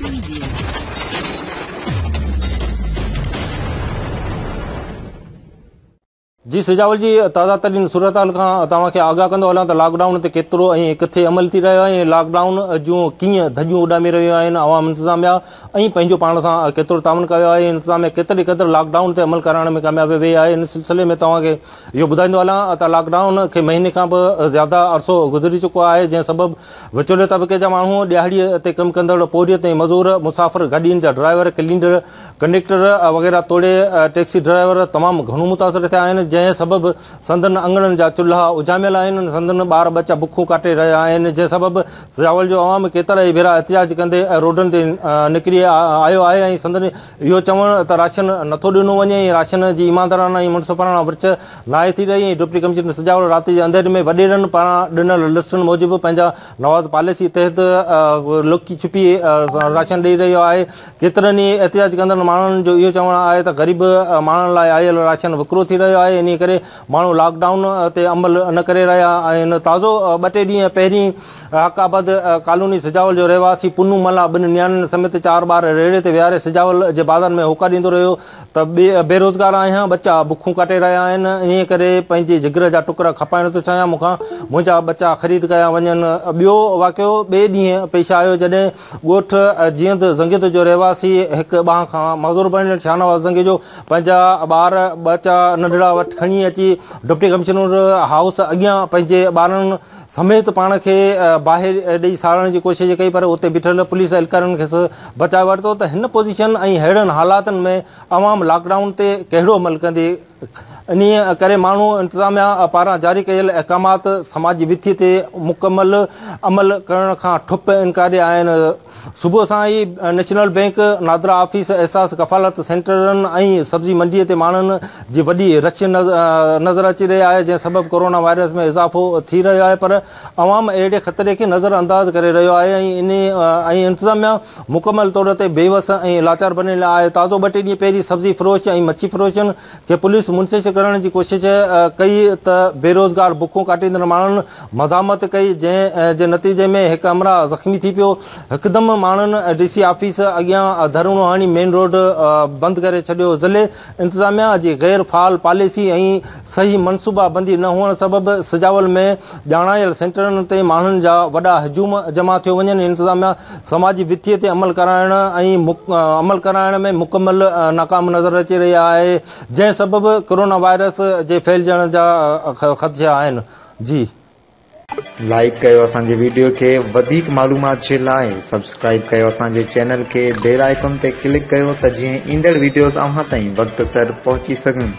Preview. جي سجاول جي تازه ترين صورتحال کان توهان کي آگاهه ڪندو هلان ته لاڪ ڊائون تي ڪيترو ۽ ڪٿي عمل ٿي رهيو آهي ۽ لاڪ ڊائون جون ڪيئن ڌڄيون اڏامي رهيون آهن، عوام انتظاميا ۽ پنهنجو پاڻ سان ڪيترو تعاون ڪيو آهي، انتظاميا ڪيتري قدر لاڪ ڊائون تي عمل ڪرائڻ ۾ ڪامياب وئي آهي. ان سلسلي ۾ توهان کي اهو ٻڌائيندو هلان ته لاڪ ڊائون کي مهيني کان به زياده عرصو گذري چڪو آهي، جنهن سبب وچولي طبقي جا ماڻهو، ڏهاڙيء تي ڪم ڪندڙ پورهيت ۽ مزور، مسافر گاڏين جا ڊرائيور، ڪلينڊر، ڪنڊيڪٽر وغيره توڙي ٽيڪسي ڊرائيور تمام گهڻو متاثر ٿيا آهن، جنهن سبب سندن اڱڻن جا چلها اجهاميل آهن، سندن ٻار ٻچا بکون ڪاٽي رهيا آهن، جنهن سبب سجاول جو عوام ڪيترائي ڀيرا احتجاج ڪندي روڊن تي نڪري آيو آهي ۽ سندن اهو چوڻ ته راشن نٿو ڏنو وڃي ۽ راشن جي ايماندارانه ۽ منصفاڻا ورڇ ناهي ٿي رهي ۽ ڊپٽي ڪمشنر سجاول رات جي انڌيري ۾ وڏيرن پاران ڏنل لسٽن موجب پنهنجا نواز پاليسي تحت لڪي ڇپي راشن ڏئي رهيو آهي. ڪيترن ئي احتجاج ڪندڙ ماڻهن جو اهو چوڻ آهي ته غريب ماڻهن لاء آيل راشن وڪرو ٿي رهيو آهي انهي ڪري ماڻهو لاڪ ڊائون تي عمل نه ڪري رهيا آهن. تازو ٻه ٽي ڏينهن پهرين حق آباد ڪالوني سجاول جو رهواسي پنو ملاح ٻن نياڻين سميت چار ٻار ريڙهي تي ويهاري سجاول جي بازار ۾ هوڪا ڏيندو رهيو ته بيروزگار آهيان، ٻچا بکون ڪاٽي رهيا آهن، انهيء ڪري پنهنجي جگر جا ٽڪرا کپائڻ ٿو چاهيان، مون کان منهنجا ٻچا خريد ڪيا وڃن. ٻيو واقعو ٻئي ڏينهن پيش آيو، جڏهن ڳوٺ جيئند زنگيدو جو رهواسي هڪ ٻانهن کان معذور بڻيل شاهنواز زنگيجو پنهنجا ٻار ٻچا ننڍڙا وٺ کڻي اچي ڊپٽي ڪمشنر هائوس اڳيان پنهنجي ٻارن سميت پاڻ کي باهه ڏئي ساڙڻ جي ڪوشش ڪئي پر اتي بيٺل پوليس اهلڪارن کيس بچائي ورتو ته هن پوزيشن ۽ ههڙن حالاتن ۾ عوام لاڪ ڊائون تي ڪهڙو عمل ڪندي انهيء ڪري ماڻهو انتظاميا پاران جاري ڪيل احڪامات سماجي وٿي تي مڪمل عمل ڪرڻ کان ٺپ انڪاري آهن. صبح سان ئي نيشنل بئنڪ، نادرا آفيس، احساس ڪفالت سينٽرن ۽ سبزي منڊي تي ماڻهن جي وڏي رش نظر اچي رهي آهي جنهن سبب ڪورونا وائرس ۾ اضافو ٿي رهيو آهي پر عوام اهڙي خطري کي نظر انداز ڪري رهيو آهي ۽ انتظاميا مڪمل طور تي بي وس ۽ لاچار بڻيل آهي. تازو ٻه ٽي ڏينهن پهرين سبزي فروش ۽ مڇي فروشن کي پوليس منتشر ڪرڻ جي ڪوشش ڪئي ته بيروزگار بکون ڪاٽيندڙ ماڻهن مزاحمت ڪئي جنهن جي نتيجي ۾ هڪ همراهه زخمي ٿي پيو. هڪدم ماڻهن ڊي سي آفيس اڳيان ڌرڻو هڻي مين روڊ بند ڪري ڇڏيو. ضلعي انتظاميا جي غير فعال پاليسي ۽ صحيح منصوبا بندي نه هئڻ سبب سجاول ۾ ڄاڻايل سينٽرن تي ماڻهن جا وڏا هجوم جمع ٿيو وڃن. انتظاميا سماجي وٿي تي عمل ڪرائڻ ۽ عمل ڪرائڻ ۾ مڪمل ناڪام نظر اچي رهي آهي جنهن سبب ڪرونا وائرس جي ڦهلجڻ جا خدشا آهن. جي. لائيڪ ڪيو اسان جي ويڊيو کي وڌيڪ معلومات جي لاء سبسڪرائيب ڪيو اسان جي چينل کي بيل آئيڪن تي ڪلڪ ڪيو ته جيئن ايندڙ ويڊيوز اوهان تائين وقت سر پهچي سگهن.